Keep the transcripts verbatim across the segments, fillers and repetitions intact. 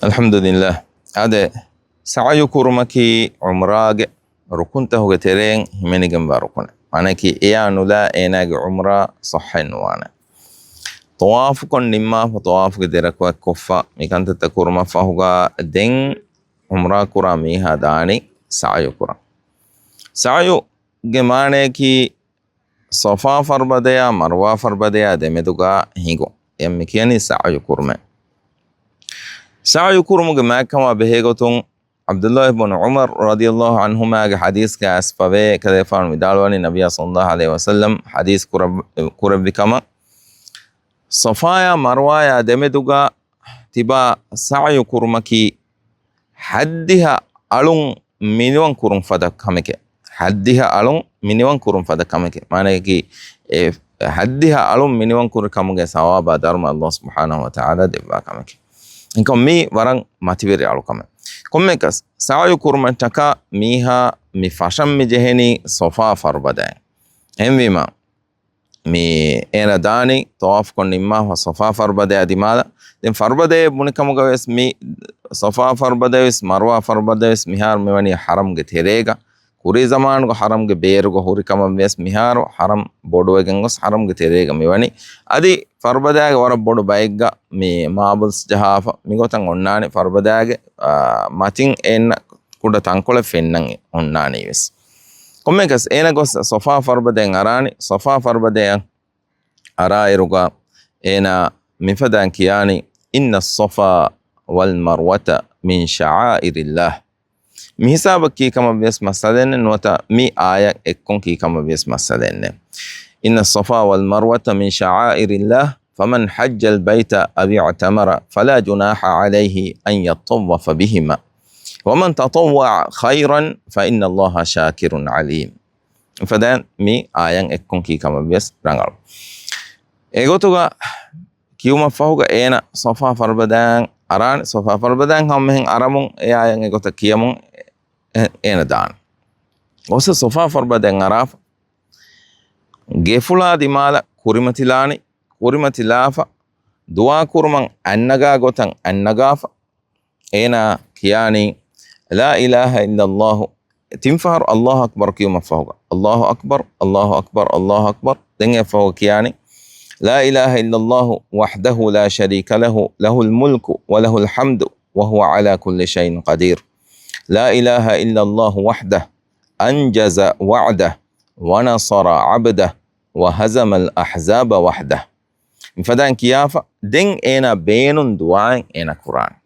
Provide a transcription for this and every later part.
އަލްޙަމްދުލިއްލާހް. އާދެ، ސަޢުޔު ކުރުމަކީ ޢުމްރާގެ ރުކުންތަހުގެ ތެރެއިން ހިމެނިގެންވާ ރުކުނެއް. މާނައަކީ އެޔާ ނުލާ އޭނާގެ ޢުމްރާ ޞައްޙައެއް ނުވާނެ. ޠަވާފުކޮށް ނިންމާފަ، ޠަވާފުގެ ދެރަކުޢަތް ކޮށްފަ، މިކަންތައްތައް ކުރުމަށްފަހުގަ ދެން ޢުމްރާ ކުރާ މީހާ ދާނީ ސަޢުޔު ކުރަން. ސަޢުޔުގެ މާނައަކީ ޞަފާ ފަރުބަދަޔާ މަރުވާ ފަރުބަދަޔާ ދެމެދުގަ ހިނގުން. އެ މި ކިޔަނީ ސަޢުޔު ކުރުމޭ. ސަޢުޔު ކުރުމުގެ މާތްކަމާ ބެހޭގޮތުން ޢަބްދުﷲ ބުނު ޢުމަރު ރަޟިޔަﷲ ޢަންހުމާގެ ޙަދީޘްގައި އައިސްފަވޭ، އެކަލޭގެފާނު ވިދާޅުވަނީ ނަބިއްޔާ ޞައްލަﷲ ޢަލައިހި ވަސައްލަމް ޙަދީޘް ކުރައް-، ކުރެއްވި ކަމަށް، ޞަފާޔާ މަރުވާޔާ ދެމެދުގަ ތިބާ ސަޢުޔު ކުރުމަކީ ހައްދިހަ އަޅުން މިނިވަން ކުރުން ފަދަ ކަމެކޭ. ހައްދިހަ އަޅުން މިނިވަން ކުރުން ފަދަ ކަމެކޭ. މާނައަކީ، އެ ހައްދިހަ އަޅުން މިނިވަން ކުރި ކަމުގެ ސަވާބާ ދަރުމަ ﷲ ސުބްޙާނަހޫ ވަތަޢާލާ ދެއްވާ ކަމެކޭ. އެކަމް މީ ވަރަށް މަތިވެރި އަޅުކަމެއް. ކޮންމެއަކަސް، ސަޢުޔު ކުރުމަށްޓަކާ މީހާ މި ފަށަން މި ޖެހެނީ ޞަފާ ފަރުބަދައިން. އެހެންވީމަ، މި އޭނަ ދާނީ ޠަވާފުކޮށް ނިންމާފަ ޞަފާ ފަރުބަދަޔާ ދިމާލަށް. ދެން ފަރުބަދަޔޭ ބުނި ކަމުގަވެސް މި ޞަފާ ފަރުބަދަޔަވެސް މަރުވާ ފަރުބަދަޔަވެސް މިހާރު މިވަނީ ޙަރަމްގެ ތެރޭގަ. ކުރީ ޒަމާނުގަ ޙަރަމްގެ ބޭރުގަ ހުރި ކަމަށްވިޔަސް މިހާރު ޙަރަމް ބޮޑުވެގެން ގޮސް ޙަރަމްގެ ތެރޭގަ މިވަނީ. އަދި ފަރުބަދަޔާގެ ވަރަށް ބޮޑު ބައެއްގަ މި މާބަލްސް ޖަހާފަ މިގޮތަށް އޮންނާނެ. ފަރުބަދަޔާގެ، އާ، މަތިން އެންނަ ކުޑަ ތަންކޮޅެއް ފެންނަން އޮންނާނީވެސް. ކޮންމެއަކަސް އޭނަ ގޮސް ޞަފާ ފަރުބަދައިން އަރާނެ. ޞަފާ ފަރުބަދައިން އަރާއިރުގަ އޭނާ މިފަދައިން ކިޔާނީ، إن الصفا والمروة من شعائر الله. މި ހިސާބަށް ކީކަމަށްވިޔަސް މައްސަލައެއްނެއް ނުވަތަ މި އާޔަތް އެއްކޮން ކީކަމަށްވިޔަސް މައްސަލައެއްނެއް. إن الصفا والمروة من شعائر الله فمن حج البيت أو اعتمر فلا جناح عليه أن يطوف بهما ومن تطوع خيرا فإن الله شاكر عليم. ފަދައިން މި އާޔަތް އެއްކޮން ކީކަމަށްވިޔަސް ރަނގަޅު. އެގޮތުގަ ކިޔުމަށްފަހުގަ އޭނަ ޞަފާ ފަރުބަދައިން އަރާނެ. ޞަފާ ފަރުބަދައިން ހަމަ އެހެން އަރަމުން އެ އާޔަތް އެގޮތަށް ކިޔަމުން އެ-، އޭނަ ދާނެ. ގޮސް ޞަފާ ފަރުބަދައިން އަރާފަ، ގެފުޅާ ދިމާލަށް ކުރިމަތިލާނެ. ކުރިމަތިލާފަ، ދުޢާ ކުރުމަށް އަތްނަގާ ގޮތަށް އަތްނަގާފަ، އޭނާ ކިޔާނީ، لا إله إلا الله، ތިން ފަހަރު الله أكبر ކިޔުމަށްފަހުގަ، الله أكبر، الله أكبر، الله أكبر. ދެން އެއަށްފަހުގަ ކިޔާނީ، لا إله إلا الله وحده لا شريك له، له الملك وله الحمد وهو على كل شيء قدير. لا إله إلا الله وحده أنجز وعده ونصر عبده وهزم الأحزاب وحده. މިފަދައިން ކިޔާފަ، ދެން އޭނާ ބޭނުން ދުޢާއެއް އޭނާ ކުރާނެ.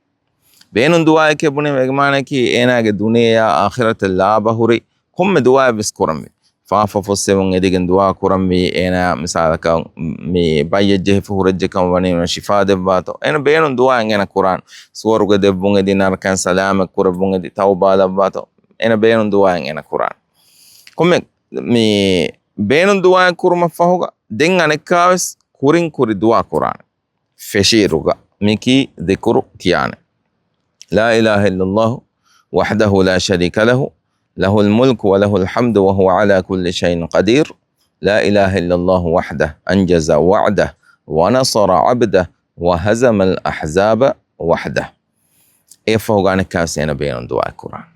ބޭނުން ދުޢާއެކޭ ބުނީމަ އޭގެ މާނައަކީ އޭނާގެ ދުނިޔެއާ އާޚިރަތަށް ލާބަ ހުރި ކޮންމެ ދުޢާއެއްވެސް ކުރަންވީ. ފާފަ ފުއްސެވުން އެދިގެން ދުޢާ ކުރަންވީ، އޭނާ މިސާލަކަށް މި ބައްޔެއް ޖެހިފަ ހުރެއްޖެ ކަމަށް ވަނީ ޝިފާ ދެއްވާތޯ. އޭނަ ބޭނުން ދުޢާއެއް އޭނަ ކުރާނެ. ސުވަރުގެ ދެއްވުން އެދި، ނަރަކައިން ސަލާމަތް ކުރެއްވުން އެދި، ތައުބާ ލައްވާތޯ. އޭނަ ބޭނުން ދުޢާއެއް އޭނަ ކުރާނެ. ކޮންމެ މި ބޭނުން ދުޢާއެއް ކުރުމަށްފަހުގަ ދެން އަނެއްކާވެސް ކުރިން ކުރި ދުޢާ ކުރާނެ. ފެށިއިރުގަ މިކީ ޛިކުރު ކިޔާނެ. لا إله إلا الله وحده لا شريك له، له الملك وله الحمد وهو على كل شيء قدير. لا إله إلا الله وحده أنجز وعده ونصر عبده وهزم الأحزاب وحده. އެއަށްފަހުގަ އަނެއްކާވެސް އޭނަ ބޭނުން ދުޢާއެއް ކުރާނެ.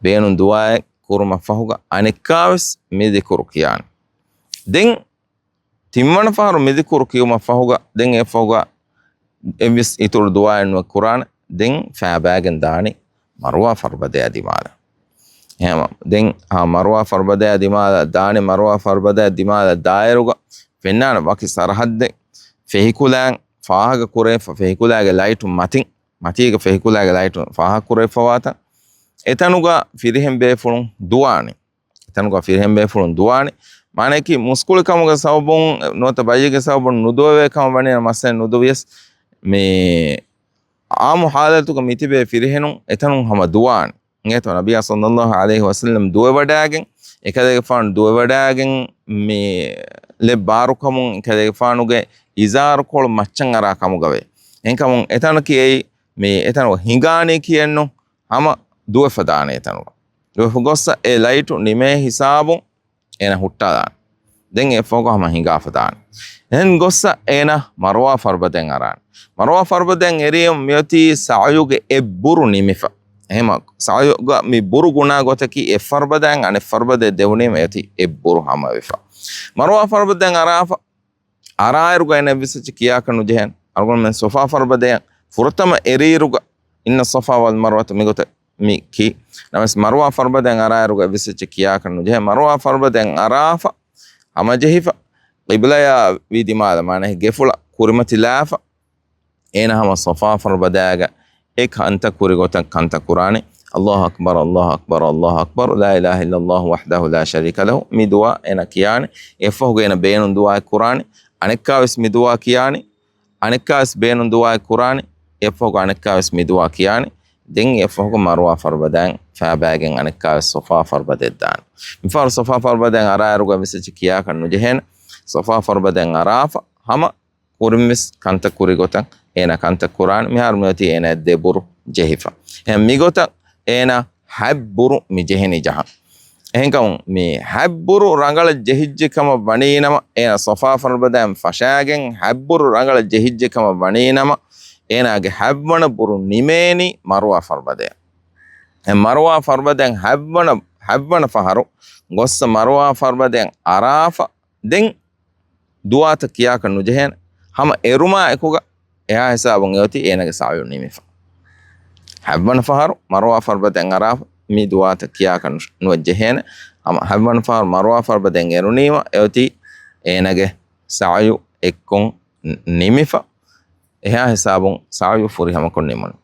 ބޭނުން ދުޢާއެއް ކުރުމަށްފަހުގަ އަނެއްކާވެސް މި ޛިކުރު ކިޔާނެ. ދެން ތިންވަނަ ފަހަރު މި ޛިކުރު ކިޔުމަށްފަހުގަ، ދެން އެއަށްފަހުގަ އެއްވެސް އިތުރު ދުޢާއެއް ނުވެ ކުރާނެ. ދެން ފައިބައިގެން ދާނީ މަރުވާ ފަރުބަދަޔާ ދިމާލަށް. އެހެންވީމަ، ދެން އާ މަރުވާ ފަރުބަދަޔާ ދިމާލަށް ދާނީ، މަރުވާ ފަރުބަދަޔާ ދިމާލަށް ދާއިރުގަ ފެންނާނެ ވަކި ސަރަހައްދެއް، ފެހިކުލައިން ފާހަގަ ކުރެވިފަ، ފެހިކުލައިގެ ލައިޓު މަތިން، މަތީގެ ފެހިކުލައިގެ ލައިޓު ފާހަގަ ކުރެވިފަވާތަން. އެތަނުގަ ފިރިހެން ބޭފުޅުން ދުވާނެ. އެތަނުގަ ފިރިހެން ބޭފުޅުން ދުވާނެ. މާނައަކީ، މުސްކުޅިކަމުގެ ސަބަބުން ނުވަތަ ބައްޔެއްގެ ސަބަބުން ނުދުވެވޭ ކަމަށް ވަނީ މައްސަލަ ނުދުވިޔަސް، މި އާއްމު ޙާލަތުގަ މިތިބޭ ފިރިހެނުން އެތަނުން ހަމަ ދުވާނެ. އިނގޭތޯ ނަބިއްޔާ ޞައްލައްލާހު ޢަލައިހި ވަސައްލަމް ދުވެވަޑައިގެން، އެކަލޭގެފާނު ދުވެވަޑައިގެން މި ލެއް ބާރުކަމުން އެކަލޭގެފާނުގެ އިޒާރުކޮޅު މައްޗަށް އަރާ ކަމުގަވޭ. އެހެންކަމުން އެތަނަކީ އެއީ މި އެތަނުގަ ހިނގާނީ ކިޔެއްނު ހަމަ ދުވެފަ ދާނެ އެތަނުގަ. ދުވެފަ ގޮއްސަ އެ ލައިޓު ނިމޭ ހިސާބުން އޭނަ ހުއްޓާލާނެ. ދެން އެއަށްފަހުގަ ހަމަ ހިނގާފަ ދާނެ. އެހެން ގޮއްސަ އޭނަ މަރުވާ ފަރުބަދައަށް އަރާނެ. މަރުވާ ފަރުބަދައަށް އެރިޔަމު މިއޮތީ ސަޢުޔުގެ އެއްބުރު ނިމިފަ. އެހެމަ ސަޢުޔުގަ މި ބުރު ގުނާ ގޮތަކީ އެއް ފަރުބަދައިން އަނެއް ފަރުބަދައަށް ދެވުނީމަ އެއޮތީ އެއްބުރު ހަމަވެފަ. މަރުވާ ފަރުބަދައަށް އަރާފަ، އަރާއިރުގަ އޭނަ އެއްވެސް އެއްޗެއް ކިޔާކަށް ނުޖެހޭނެ. އަޅުގަނޑުމެން ސޮފާ ފަރުބަދައަށް ފުރަތަމަ އެރިއިރުގަ، "އިންނަ އައްޞަފާ ވަލް މަރުވަތަ" މިގޮތަށް މި ކީ. ނަމަވެސް މަރުވާ ފަރުބަދައަށް އަރާއިރުގަ އެއްވެސް އެއްޗެއް ކިޔާކަށް ނުޖެހޭ. މަރުވާ ފަރުބަދައަށް އަރާފަ، ހަމަޖެހިފަ، ޤިބްލަޔާ ވީ ދިމާލަށް، މާނަ ގެފުޅަށް ކުރިމަތިލާފަ، އޭނަ ހަމަ ސޮފާ ފަރުބަދައިގަ އެ ކަންތައް ކުރި ގޮތަށް ކަންތައް ކުރާނެ. الله أكبر، الله أكبر، الله أكبر، لا إله إلا الله وحده لا شريك له. މި ދުޢާ އޭނަ ކިޔާނެ. އެއަށްފަހުގަ އޭނަ ބޭނުން ދުޢާއެއް ކުރާނެ. އަނެއްކާވެސް މި ދުޢާ ކިޔާނެ. އަނެއްކާވެސް ބޭނުން ދުޢާއެއް ކުރާނެ. އެއަށްފަހުގަ އަނެއްކާވެސް މި ދުޢާ ކިޔާނެ. ދެން އެއަށްފަހުގަ މަރުވާ ފަރުބަދައިން ފައިބައިގެން އަނެއްކާވެސް ސޮފާ ފަރުބަދައަށް ދާނެ. މިފަހަރު ސޮފާ ފަރުބަދައަށް އަރާއިރުގަ އެއްވެސް އެއްޗެއް ކިޔާކަށް ނުޖެހޭނެ. ސޮފާ ފަރުބަދައަށް އަރާފަ، ހަމަ ކުރިންވެސް ކަންތައް ކުރި ގޮތަށް އޭނަ ކަންތައް ކުރާނެ. މިހާރު މިއޮތީ އޭނަ ދެބުރު ޖެހިފަ. އެހެން މިގޮތަށް އޭނަ ހަތްބުރު މި ޖެހެނީ ޖަހަން. އެހެންކަމުން މި ހަތްބުރު ރަނގަޅަށް ޖެހިއްޖެ ކަމަށް ވަނީނަމަ، އޭނަ ސޮފާ ފަރުބަދައިން ފަށާގެން ހަތްބުރު ރަނގަޅަށް ޖެހިއްޖެ ކަމަށް ވަނީނަމަ، އޭނާގެ ހަތްވަނަ ބުރު ނިމޭނީ މަރުވާ ފަރުބަދައަށް. އެ މަރުވާ ފަރުބަދައަށް ހަތްވަނަ، ހަތްވަނަ ފަހަރު ގޮއްސަ މަރުވާ ފަރުބަދައަށް އަރާފަ، ދެން ދުޢާތައް ކިޔާކަށް ނުޖެހޭނެ. ހަމަ އެރުމާ އެކުގަ އެހާ ހިސާބުން އެއޮތީ އޭނަގެ ސަޢުޔު ނިމިފަ. ހަތްވަނަ ފަހަރު މަރުވާ ފަރުބަދައަށް އަރާފަ މި ދުޢާތައް ކިޔާކަށް ނު-، ނުވެ ޖެހޭނެ. ހަމަ ހަތްވަނަ ފަހަރު މަރުވާ ފަރުބަދައަށް އެރުނީމަ އެއޮތީ އޭނަގެ ސަޢުޔު އެއްކޮށް ނި-، ނިމިފަ. އެހާ ހިސާބުން ސަޢުޔު ފުރިހަމަކޮށް ނިމުނު.